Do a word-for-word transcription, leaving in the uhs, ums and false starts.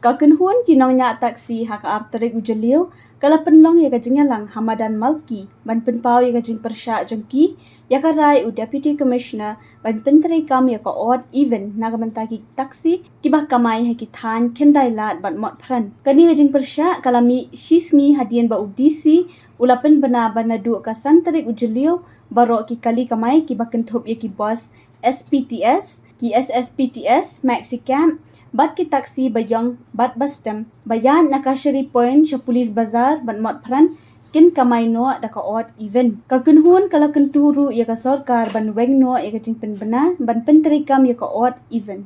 Ka kynhun ki nongñiah taxi ha ka ar tarik u Jylliew ka la pynlong ïa ka jingïalang ha madan Malki ban pynpaw ïa ka jingpyrshah jong ki ïa ka rai u Deputy Commissioner ban pyntreikam ïa ka odd even na ka bynta ki taxi kiba kamai ha ki thaiñ Khyndailad bad Motphran. Kane ka jingpyrshah ka la mih shi sngi hadien ba u D C u la pynbna ba naduh ka san tarik u Jylliew baroh ki kali kamai kiba kynthup ïa ki bus S P T S, ki S S P T S, Maxi Cab bad ki taxi ba ïong bad ba stem ba ïaid na Kashari Point sha Police Bazar bad Motphran kin kamai noh da ka odd even. Ka kynhun ka la kyntu ruh ïa ka sorkar ban weng noh ïa ka jingpynbna ban pyntreikam ïa ka odd even.